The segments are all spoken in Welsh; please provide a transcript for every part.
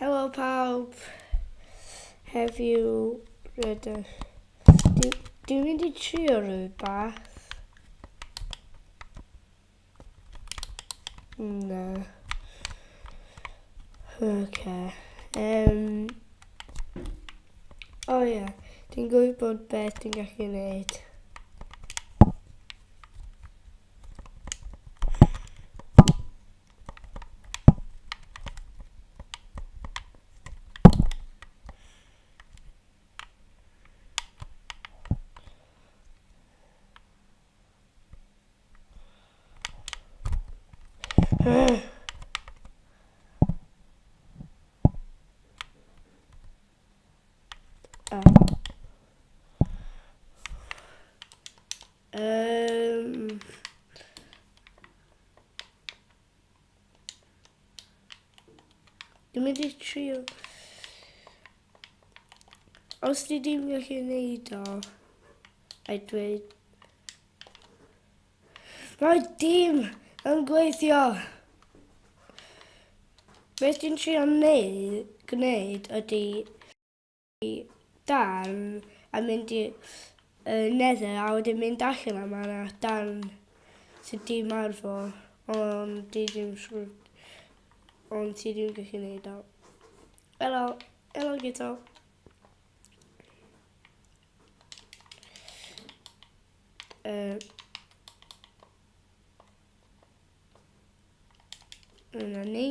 Helo pawb. Heddiw rydych... Dwi'n mynd i trio rhywbeth. Na. Oce. Um, o ie, dwi'n gwybod beth dwi'n gallu gwneud. Um, Dwi'n mynd i trio... Os di ddim gallu gwneud o, a dweud... Mae dim yn gweithio! Beth dwi'n trio wneud, gwneud ydy darn a mynd i y nether a wedyn mynd allan a mae yna darn sydd dim ar fo ond di ddim siŵr ond ti ddim gallu gwneud o. Helo, helo Gito. Uh, Yna ni.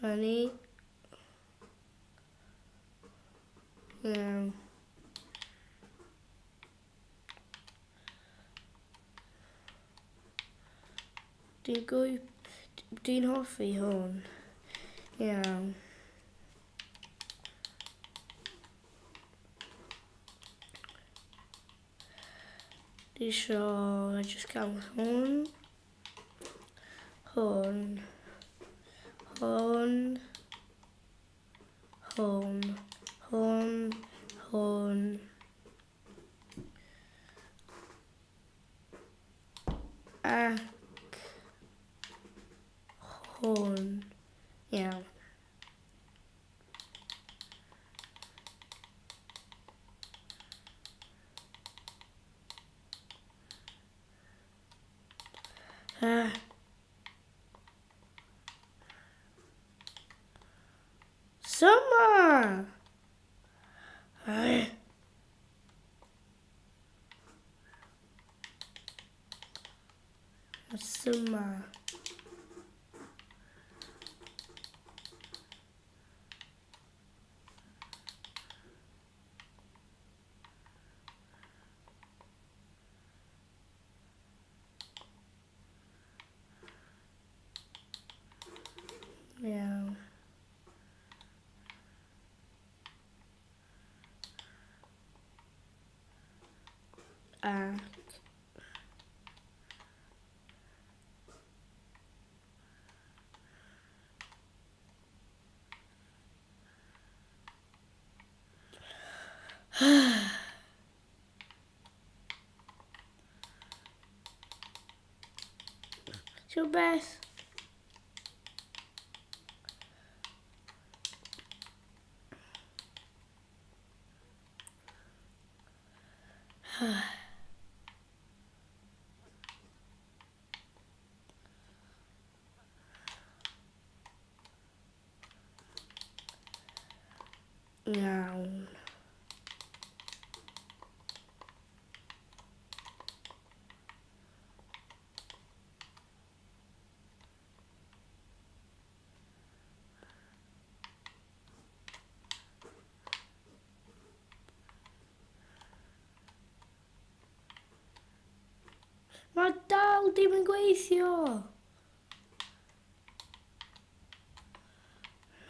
Yna ni. Iawn. Dwi'n gwy... Dwi'n hoffi hwn. Iawn. Dwi isio jyst gael hwn. Hwn. Hwn. Hwn. Hwn. Hwn. Ac hwn. Iawn. Ah. Summer! Ah. Suma. Iawn. Ac Rhywbeth. Iawn. Mae dal dim yn gweithio.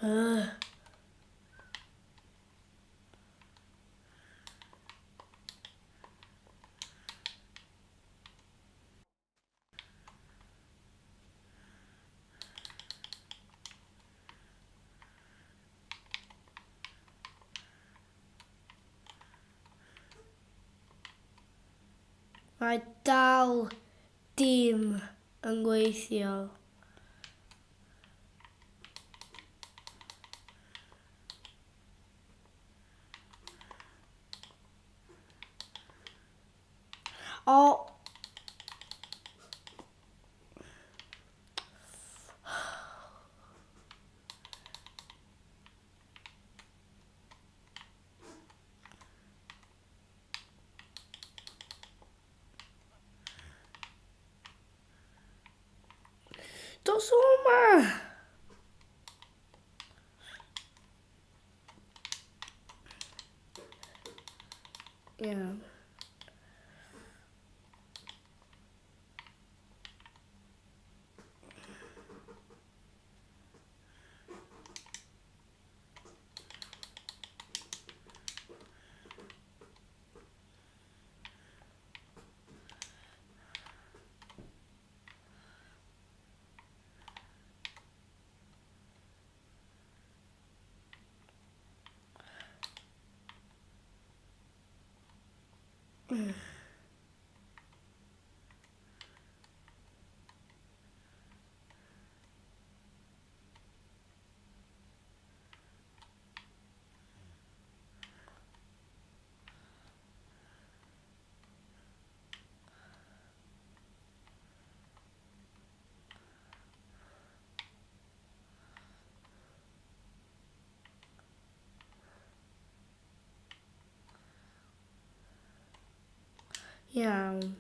Uh. Mae dal dim yn gweithio. O! Dos o 'ma! Iawn. Iawn.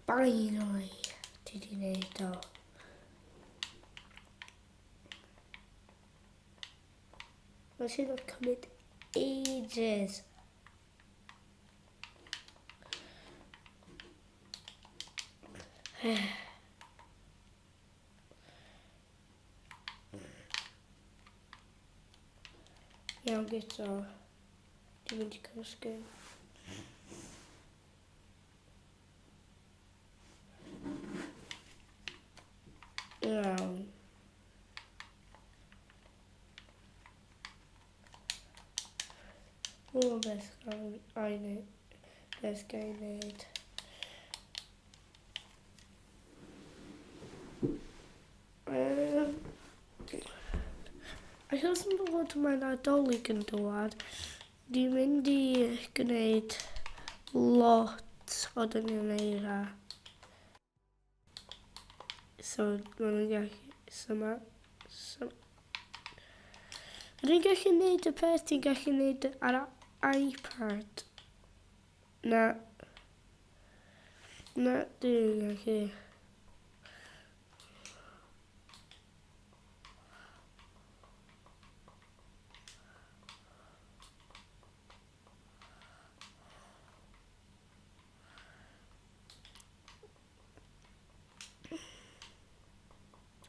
Finally, ti di wneud o. Mae sy'n cymryd ages. Iawn, gyda. Dwi'n mynd i cysgu. Iawn. O, beth gael ei wneud. Beth gael ei wneud. Achos bod mae'n Nadolig yn dŵad, dwi'n mynd i gwneud lot o dynion eira. So, maen nhw'n gallu... So, ma... So, Rwy'n gallu gwneud y peth ti'n gallu gwneud ar iPad. Na. Na, dwi'n gallu.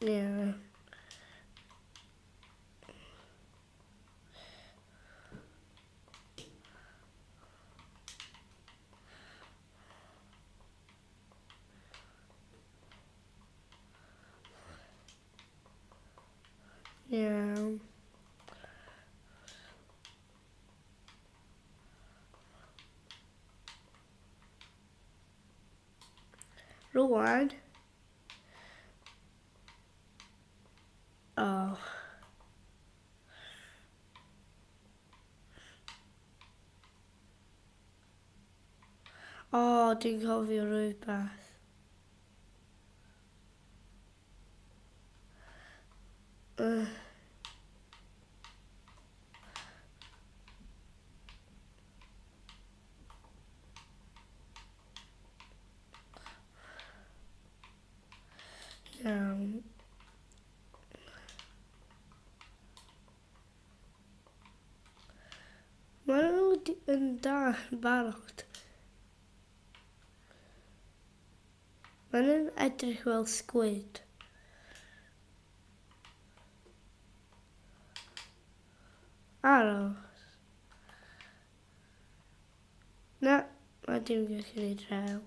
Yeah. Iawn. Rwan. Oh. O, oh, dwi'n cofio rhywbeth. Iawn. yn da yn barod. Mae'n edrych fel squid. Aros. Na, mae dim gallu gwneud rhew.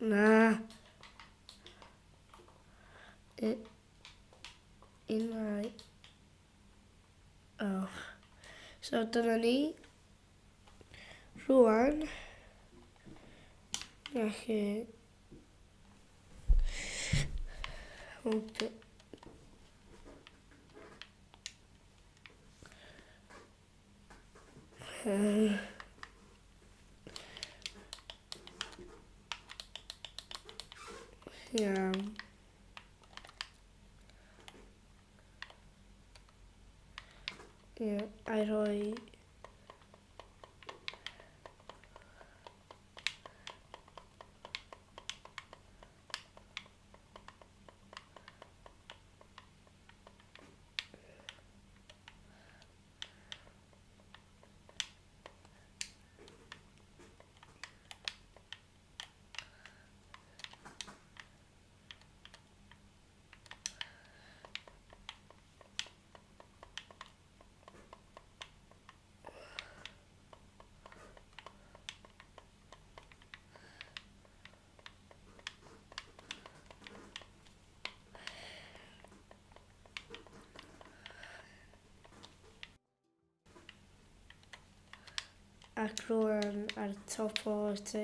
Na. Un ai. Oh. So dyna ni. Rwan. Gallu... Okay. Iawn. Ie, a'i rhoi Ac rwan ar top o'r tŷ.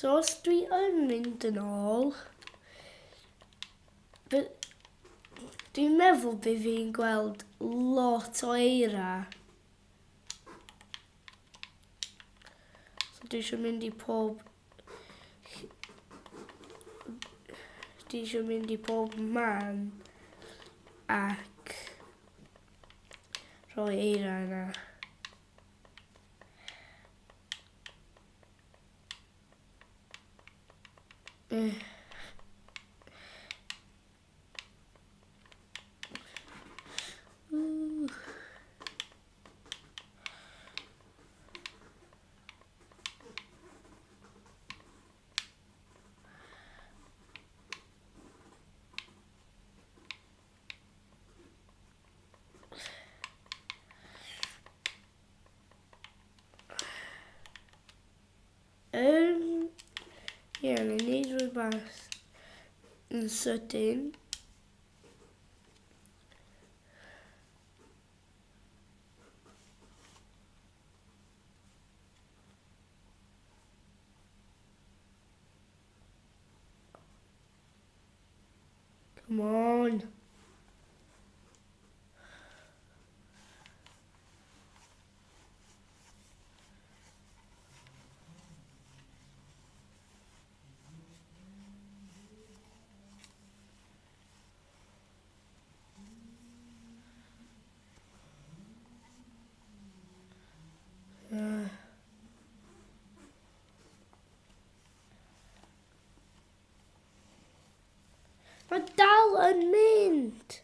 So os dwi yn mynd yn ôl, dwi'n meddwl bydd fi'n gweld lot o eira. So dwi eisiau mynd i pob... Dwi eisiau mynd i pob man ac rhoi eira yna. Ie, yeah, ni'n neud rhywbeth yn sydyn. Come on. Mae dal yn mynd.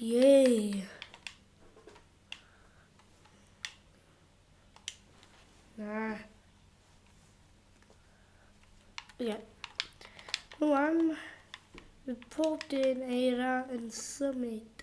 Yay. Na. Ie. Yeah. Rwan, mae pob dyn eira yn symud.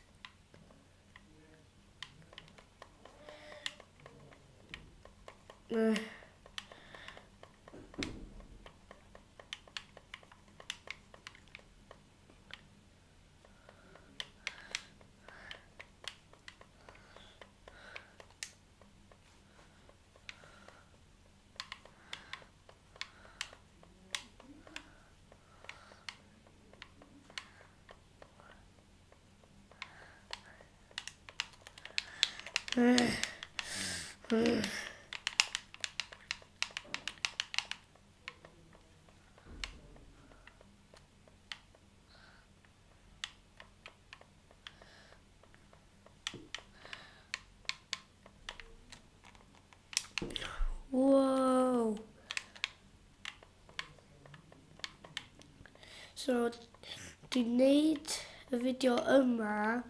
So, dwi'n neud y fideo yma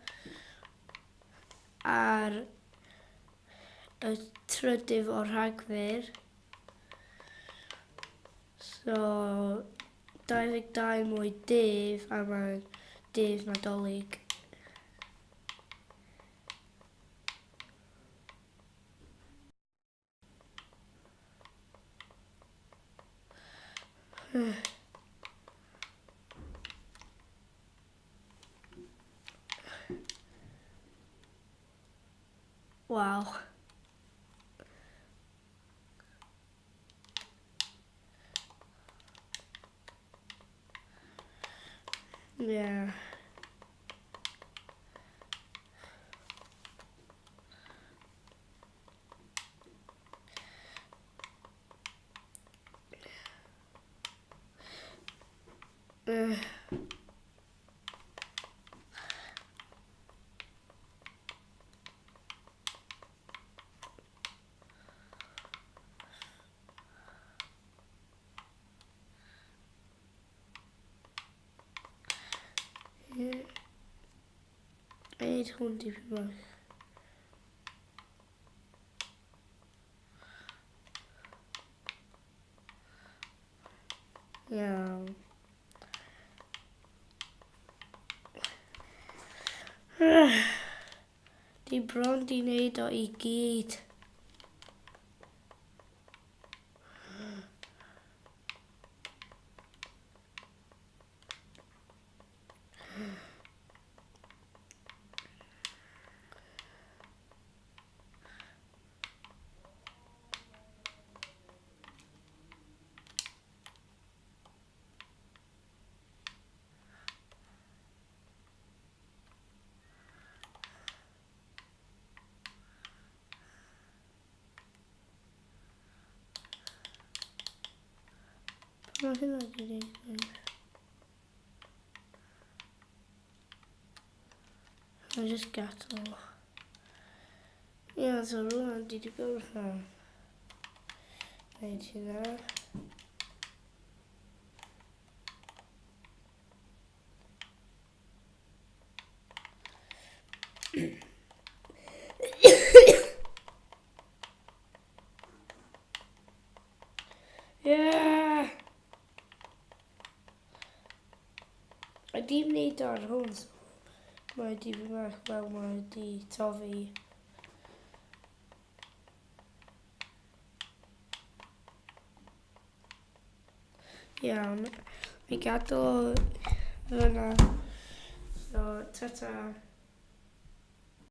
ar y trydydd o Rhagfyr. So, 22 mwy dydd a mae'n dydd Nadolig. Wow. Yeah. Yeah. Wneud hwn dipyn bach. Iawn. Di bron di wneud o i gyd. Mae hynna wedi digwydd. Mae'n just gadael. Ie, so rwan di di gorffen. Neud hynna. Yeah! A dim wneud ar hwn, so mae di fy mach fel mae di tofi. Iawn, mi gadael o fyna. So, ta-ta.